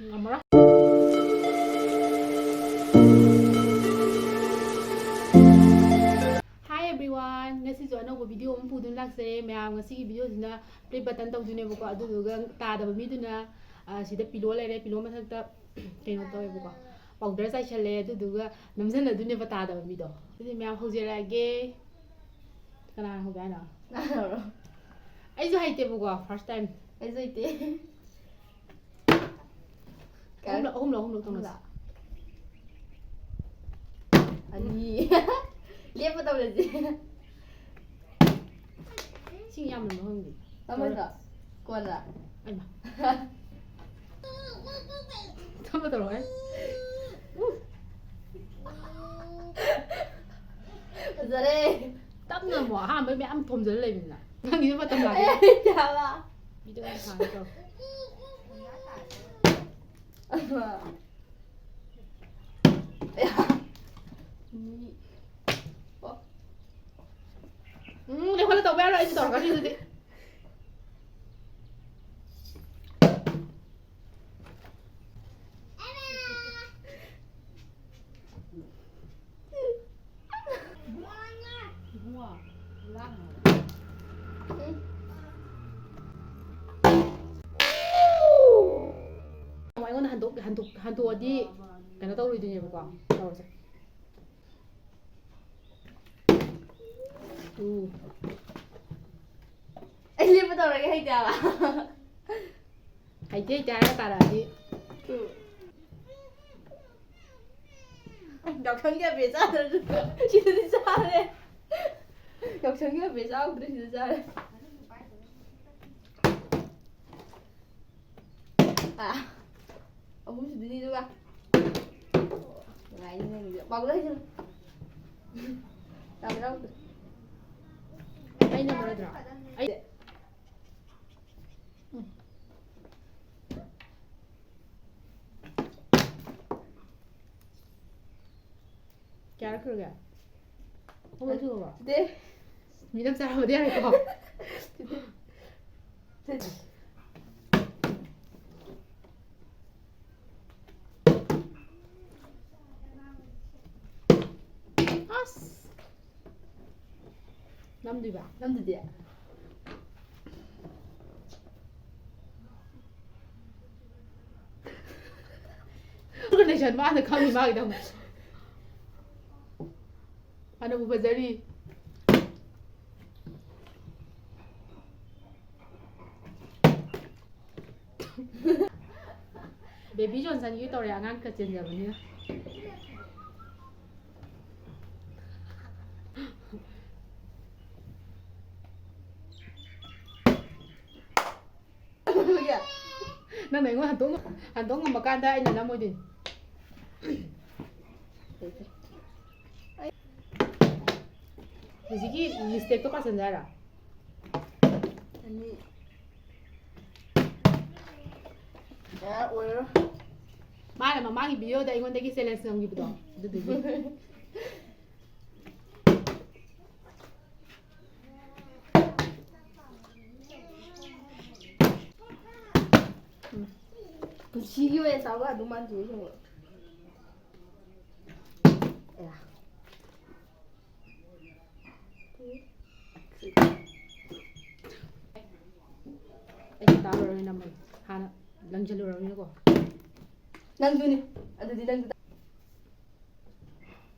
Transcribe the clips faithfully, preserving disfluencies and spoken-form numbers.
ꯉꯝꯃꯔꯣꯏ꯫ Hi everyone, ꯉꯁꯤꯁꯨ ꯑꯅꯧꯕ video ꯑꯃ ꯄꯨꯗꯨꯅ ꯂꯥꯛꯆꯔꯦ꯫ ꯃꯌꯥꯝ, ꯉꯁꯤꯒꯤ videoꯁꯤꯅ flip button ꯇꯧꯗꯣꯏꯅꯦꯕꯀꯣ꯫ ꯑꯗꯨꯗꯨꯒ ꯇꯥꯗꯕ ꯃꯤꯗꯨꯅ, ꯑ, ꯁꯤꯗ pillow ꯂꯩꯔꯦ, pillow ꯃꯊꯛꯇ ꯀꯩꯅꯣ ꯇꯧꯋꯦꯕꯀꯣ, powder ꯆꯥꯏꯁꯜꯂꯦ꯫ ꯑꯗꯨꯗꯨꯒ ꯅꯝꯁꯤꯟꯅꯗꯣꯏꯅꯦꯕ ꯇꯥꯗꯕ ꯃꯤꯗꯣ꯫ ꯑꯗꯨꯗꯤ ꯃꯌꯥꯝ, ꯍꯧꯖꯔꯛꯑꯒꯦ꯫ ꯀꯅꯥꯅ ꯍꯧꯒꯦ ꯍꯥꯏꯅꯣ? ꯅꯪ ꯍꯧꯔꯣ꯫ ꯑꯩꯁꯨ ꯍꯩꯇꯦꯕꯀꯣ, first time꯫ ꯑꯩꯁꯨ ꯍꯩꯇꯦ꯫ ꯑꯍꯨꯝꯂꯛ, ꯑꯍꯨꯝꯂꯛ, ꯑꯍꯨꯝꯂꯛ ꯇꯧꯅꯁꯤ꯫ ꯑꯍꯨꯝꯂꯛ꯫ ꯑꯅꯤ꯫ ꯂꯦꯞꯄ ꯇꯧꯔꯁꯤ꯫ ꯏꯁꯤꯡ ꯌꯥꯝꯅ ꯃꯐꯝꯗꯤ꯫ ꯇꯃꯣꯏꯗꯣ꯫ ꯀꯣꯟꯅ꯫ ꯑꯩꯃ꯫ ꯇꯞꯅ ꯇꯧꯔꯛꯑꯣꯍꯦ꯫ ꯐꯖꯔꯦ꯫ ꯇꯞꯅ ꯑꯃꯨꯛ ꯑꯍꯥꯟꯕꯩ ꯃꯌꯥꯝ ꯊꯣꯝꯖꯤꯜꯂ ꯂꯩꯕꯅꯤꯅ꯫ ꯅꯪꯒꯤꯁꯨ ꯃꯇꯝ ꯂꯥꯛꯀꯦ꯫ ꯑꯩ ꯍꯩꯇꯦ ꯍꯥꯏꯕ꯫ Video ꯌꯥꯝ ꯁꯥꯡꯉꯦ ꯇꯧ꯫ ꯑꯃ꯫ ꯑꯌꯥ꯫ ꯑꯅꯤ꯫ ꯑꯣ꯫ ꯎꯝ, ꯂꯦꯞꯈꯠꯂ ꯇꯧꯕ ꯌꯥꯔꯣꯏ, ꯑꯩꯁꯨ ꯇꯧꯔꯛꯀꯅꯤ ꯑꯗꯨꯗꯤ꯫ ꯑꯩꯉꯣꯟꯗ ꯍꯟꯗꯣꯛ-, ꯍꯟꯗꯣꯛ-, ꯍꯟꯗꯣꯛꯑꯗꯤ ꯀꯩꯅꯣ ꯇꯧꯔꯣꯏꯗꯣꯏꯅꯦꯕꯀꯣ꯫ ꯇꯧꯔꯁꯦ꯫ ꯎꯝ꯫ ꯑꯩ ꯂꯦꯞꯄ ꯇꯧꯔꯒꯦ, ꯍꯩꯇꯦ ꯍꯥꯏꯕ꯫ ꯍꯩꯇꯦ, ꯍꯩꯇꯦ ꯍꯥꯏꯔꯒ ꯇꯥꯔꯛꯑꯗꯤ꯫ ꯎꯝ꯫ ꯌꯥꯎꯁꯪꯒꯤ ꯑꯕꯦꯔ ꯆꯥꯗ꯭ꯔꯁꯨ ꯁꯤꯗꯗꯤ ꯆꯥꯔꯦ꯫ ꯌꯥꯎꯁꯪꯒꯤ ꯑꯕꯦꯔ ꯆꯥꯍꯧꯗ꯭ꯔꯦ, ꯁꯤꯗ ꯆꯥꯔꯦ꯫ ꯑꯥ꯫ ꯑꯍꯨꯝ ꯁꯨꯗꯣꯏꯅꯤ ꯑꯗꯨꯒ꯫ ꯅꯨꯡꯉꯥꯏꯅꯤ ꯅꯪꯒꯤꯗꯤ꯫ ꯄꯥꯎꯗ ꯍꯩꯖꯤꯜꯂꯨ꯫ ꯌꯥꯝ ꯌꯥꯎꯗ꯭ꯔꯦ꯫ ꯑꯩꯅ ꯃꯔꯣꯏꯗ꯭ꯔꯣ? ꯑꯩ-, ꯎꯝ꯫ ꯀꯌꯥꯔꯛ ꯁꯨꯔꯒꯦ? ꯑꯍꯨꯝꯂꯛ ꯁꯨꯔꯕꯣ? ꯁꯨꯗꯦ꯫ ꯃꯤꯅꯝ ꯆꯥꯔꯝꯃꯗꯤ ꯌꯥꯔꯦꯀꯣ? ꯁꯨꯗꯦ꯫ ꯁꯨꯗꯦ꯫ ꯅꯝꯗꯣꯏꯕ? ꯅꯝꯗꯗꯤ? ꯑꯗꯨꯒ ꯂꯩꯁꯟ ꯃꯥꯅ ꯈꯪꯉꯤ ꯃꯥꯒꯤꯗꯃꯛ꯫ ꯐꯅꯕꯨ ꯐꯖꯔꯤ꯫ ꯕꯦꯕꯤ ꯖꯣꯟꯁꯟꯒꯤ ꯇꯧꯔꯦ, ꯑꯉꯥꯡ ꯈꯔ ꯆꯦꯟꯖꯕꯅꯤꯅ꯫ ꯅꯪꯅ ꯑꯩꯉꯣꯟꯗ ꯍꯟꯗꯣꯛ-, ꯍꯟꯗꯣꯛ ꯉꯝꯃꯀꯥꯟꯗ ꯑꯩꯅ ꯅꯝꯃꯣꯏꯗꯣꯏꯅꯤ꯫ ꯍꯧꯖꯤꯛꯀꯤ ꯃꯤꯁꯇꯦꯛꯇꯣ ꯄꯥꯁꯟꯖꯦ ꯍꯥꯏꯔꯣ? ꯑꯅꯤ꯫ ꯑꯦ, ꯑꯣꯏꯔꯔꯣꯏ꯫ ꯃꯥꯅ ꯃꯃꯥꯡꯒꯤ ꯚꯤꯗꯤꯑꯣꯗ ꯑꯩꯉꯣꯟꯗꯒꯤ ꯆꯦꯂꯦꯟꯖ ꯉꯝꯈꯤꯕꯗꯣ, ꯑꯗꯨꯗꯨꯒꯤ꯫ ꯎꯝ꯫ ꯄꯨꯟꯁꯤꯒꯤ ꯑꯣꯏꯅ ꯆꯥꯕ ꯑꯗꯨꯝ ꯃꯥꯟꯗꯦ ꯑꯁꯦꯡꯕ꯫ ꯑꯌꯥ꯫ ꯑꯩꯁꯨ ꯇꯥꯔꯔꯣꯏ ꯅꯃꯩ꯫ ꯍꯥꯟꯅ ꯂꯪꯁꯤꯜꯂꯨꯔꯕꯅꯤꯅꯀꯣ꯫ ꯅꯪꯁꯨꯅꯤ꯫ ꯑꯗꯨꯗꯤ ꯅꯪꯁꯨ ꯇꯥ-,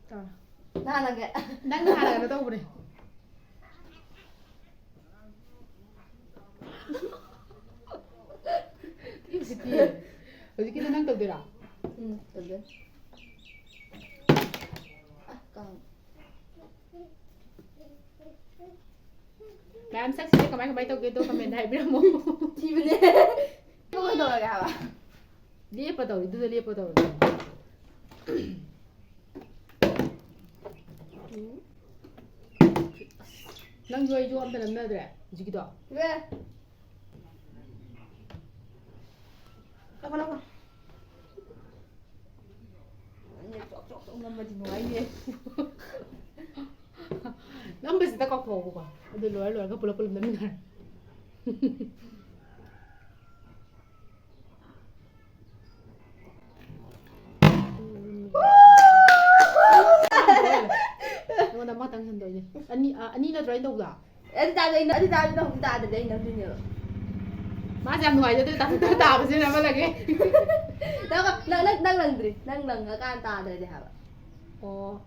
ꯇꯧꯔꯣ꯫ ꯅꯍꯥꯟꯅꯒ꯫ ꯅꯪꯅ ꯍꯥꯟꯅ ꯀꯩꯅꯣ ꯇꯧꯕꯅꯦ꯫ ꯎꯁꯤꯠꯇꯤꯌꯦ꯫ ꯍꯧꯖꯤꯛꯀꯤꯗꯣ ꯅꯪ ꯇꯧꯗꯣꯏꯔꯣ? ꯎꯝ, ꯇꯧꯗꯣꯏꯅꯦ꯫ ꯑ, ꯀꯥꯡ꯫ ꯃꯌꯥꯝ ꯁꯛꯁꯤꯡꯁꯦ ꯀꯃꯥꯏ ꯀꯃꯥꯏ ꯇꯧꯒꯦꯗꯣ comment ꯍꯥꯏꯕꯤꯔꯝꯃꯣ꯫ ꯊꯤꯕꯅꯦ꯫ ꯀꯃꯥꯏ ꯇꯧꯔꯒꯦ ꯍꯥꯏꯕ? ꯂꯦꯞꯄ ꯇꯧꯔꯤꯗꯨꯗ ꯂꯦꯞꯄ ꯇꯧꯔꯤ꯫ ꯅꯪꯁꯨ ꯑꯩꯁꯨ ꯑꯝꯇ ꯅꯝꯅꯗ꯭ꯔꯦ ꯍꯧꯖꯤꯛꯀꯤꯗꯣ꯫ ꯂꯦ꯫ ꯂꯥꯛꯑꯣ, ꯂꯥꯛꯑꯣ꯫ ꯅꯦꯠ ꯆꯣꯛ ꯆꯣꯛ ꯆꯣꯛ ꯅꯝꯕꯗꯤ ꯅꯨꯡꯉꯥꯏꯅꯦ꯫ ꯅꯝꯕꯁꯤꯗ ꯀꯥꯎꯊꯣꯛꯑꯣꯕꯀꯣ꯫ ꯑꯗꯨ ꯂꯣꯏꯔ ꯂꯣꯏꯔꯒ ꯄꯨꯂꯞ ꯄꯨꯂꯞ ꯅꯝꯃꯤꯟꯅꯔꯦ꯫ ꯑꯩꯉꯣꯟꯗ ꯈꯛꯇꯪ ꯍꯟꯗꯣꯏꯅꯦ꯫ ꯑꯅꯤ, ꯑ, ꯑꯅꯤ ꯅꯠꯇ꯭ꯔꯣ ꯑꯩꯅ ꯇꯧꯕꯗꯣ? ꯑꯗꯨ ꯇꯥꯗꯣꯏꯅꯦ, ꯑꯗꯨ ꯇꯥꯗꯣꯏꯅꯦ, ꯍꯧꯖꯤꯛ ꯇꯥꯗ꯭ꯔꯗꯤ ꯑꯩ ꯅꯝꯗꯣꯏꯅꯦꯕ꯫ ꯃꯥꯁꯦ ꯌꯥꯝ ꯅꯨꯡꯉꯥꯏꯖꯗꯦ, ꯇꯥꯊꯣꯛꯇꯅ ꯇꯥꯕꯁꯤꯅ ꯑꯃ ꯂꯩꯔꯦ꯫ ꯅꯪ, ꯅꯪ, ꯅꯪ, ꯅꯪ ꯅꯪꯗ꯭ꯔꯤ꯫ ꯅꯪ ꯅꯪꯉꯀꯥꯟꯗ ꯇꯥꯗ꯭ꯔꯗꯤ ꯍꯥꯏꯕ꯫ ꯑꯣ꯫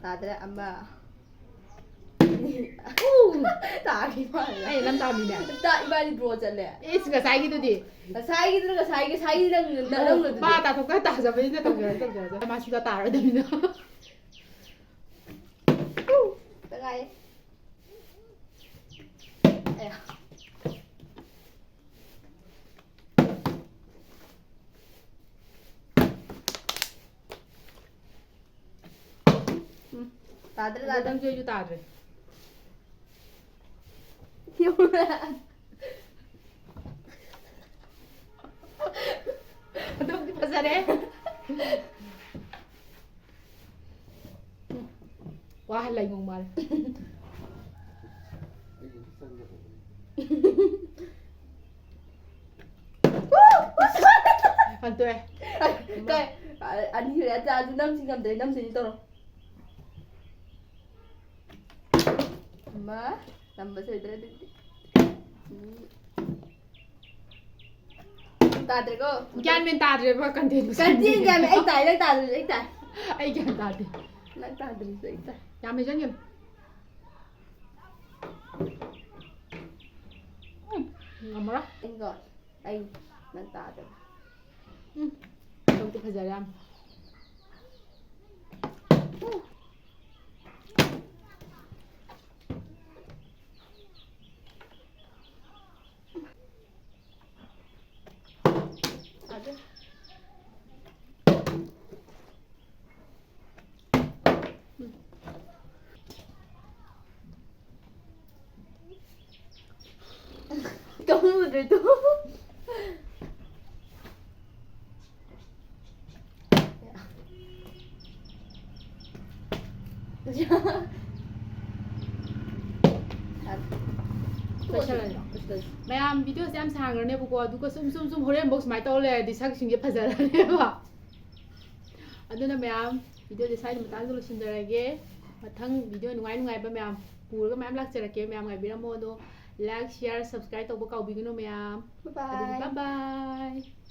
ꯇꯥꯗ꯭ꯔꯦ, ꯑꯃ꯫ ꯎ! ꯇꯥꯈꯤ ꯃꯥꯜꯂꯦ꯫ ꯑꯩ ꯅꯪ ꯇꯥꯃꯤꯅꯦ꯫ ꯇꯥ-, ꯏꯕꯥꯅꯤ ꯗ꯭ꯔꯣ ꯆꯠꯂꯦ꯫ ꯏꯁ, ꯉꯁꯥꯏꯒꯤꯗꯨꯗꯤ? ꯉꯁꯥꯏꯒꯤꯗꯨꯅ ꯉꯁꯥꯏꯒꯤ, ꯉꯁꯥꯏꯒꯤ ꯅꯪ, ꯅꯪ, ꯅꯪꯅ ꯑꯗꯨꯗꯤ꯫ ꯃꯥ ꯇꯥꯊꯣꯛꯇꯅ ꯇꯥꯖꯕꯅꯤꯅ ꯇꯧꯖꯔ-, ꯇꯧꯖꯔꯁꯅꯨ꯫ ꯃꯥ ꯁꯨꯡꯇꯥ ꯇꯥꯔꯣꯏꯗꯕꯅꯤꯅ꯫ ꯇꯉꯥꯏ꯫ ꯑꯌꯥ꯫ ꯎꯝ, ꯇꯥꯗ꯭ꯔꯦ, ꯑꯗꯣ ꯇꯥꯗ꯭ꯔꯦ꯫ ꯅꯪꯁꯨ ꯑꯩꯁꯨ ꯇꯥꯗ꯭ꯔꯦ꯫ ꯑꯗꯨꯝꯗꯤ ꯐꯖꯔꯦ꯫ ꯎꯝ, ꯋꯥꯍꯜꯂꯦ ꯃꯥꯜꯂꯦ꯫ ꯍꯟꯇꯣꯛꯑꯦ꯫ ꯀꯩ? ꯑ-, ꯑꯅꯤ ꯁꯨꯔꯦ꯫ ꯑꯗꯨ, ꯑꯗꯨ ꯅꯝꯁꯤ ꯉꯝꯗ꯭ꯔꯦ, ꯅꯝꯁꯤꯅꯤ ꯇꯧꯔꯣ꯫ ꯑꯃ, ꯅꯝꯕ ꯁꯣꯏꯗ꯭ꯔꯦ ꯑꯗꯨꯗꯤ꯫ ꯑꯅꯤ꯫ ꯇꯥꯗ꯭ꯔꯦꯀꯣ? ꯒ꯭ꯌꯥꯟ ꯃꯦꯟ ꯇꯥꯗ꯭ꯔꯦꯕ, content ꯀꯟꯇꯦꯟ ꯒ꯭ꯌꯥꯟ ꯃꯦꯟ, ꯑꯩ ꯇꯥꯏ, ꯅꯪ ꯇꯥꯗ꯭ꯔꯁꯨ ꯑꯩ ꯇꯥꯏ꯫ ꯑꯩ ꯒ꯭ꯌꯥꯟ ꯇꯥꯗꯦ꯫ ꯅꯪ ꯇꯥꯗ꯭ꯔꯁꯨ ꯑꯩ ꯇꯥꯏ꯫ ꯌꯥꯝ ꯍꯩꯖꯟꯒꯅꯨ꯫ ꯎꯝ, ꯉꯝꯃꯔꯣꯏ꯫ ꯑꯩꯀꯣ, ꯑꯩ ꯅꯪ ꯇꯥꯗꯕ꯫ ꯎꯝ, ꯊꯕꯛꯇꯤ ꯐꯖꯔꯦ ꯌꯥꯝ꯫ ꯇꯥꯗꯦ꯫ ꯀꯃꯨꯗ꯭ꯔꯦꯗꯣ꯫ ꯂꯣꯏꯁꯜꯂꯁꯤꯔꯣ? ꯂꯣꯏꯁꯜꯂꯁꯤ꯫ ꯃꯌꯥꯝ, videoꯁꯦ ꯌꯥꯝ ꯁꯥꯡꯈ꯭ꯔꯅꯦꯕꯀꯣ, ꯑꯗꯨꯒ ꯁꯨꯝ, ꯁꯨꯝ, ꯁꯨꯝ ꯍꯣꯔꯦꯟꯐꯧ ꯁꯨꯃꯥꯏꯅ ꯇꯧꯔ ꯂꯩꯔꯗꯤ ꯁꯛꯁꯤꯡꯁꯦ ꯐꯖꯔꯅꯦꯕ꯫ ꯑꯗꯨꯅ ꯃꯌꯥꯝ, ꯚꯤꯗꯤꯑꯣꯁꯦ ꯁ꯭ꯋꯥꯏꯗ ꯃꯇꯥꯡꯗ ꯂꯣꯏꯁꯤꯟꯖꯔꯒꯦ꯫ ꯃꯊꯪ ꯚꯤꯗꯤꯑꯣ ꯅꯨꯡꯉꯥꯏ ꯅꯨꯡꯉꯥꯏꯕ ꯃꯌꯥꯝ ꯄꯨꯔꯒ ꯃꯌꯥꯝ ꯂꯥꯛꯆꯔꯛꯀꯦ꯫ ꯃꯌꯥꯝ ꯉꯥꯏꯕꯤꯔꯝꯃꯣ꯫ ꯑꯗꯣ like, share, subscribe ꯇꯧꯕ ꯀꯥꯎꯕꯤꯒꯅꯨ ꯃꯌꯥꯝ꯫ ꯑꯗꯨꯗꯤ bye bye꯫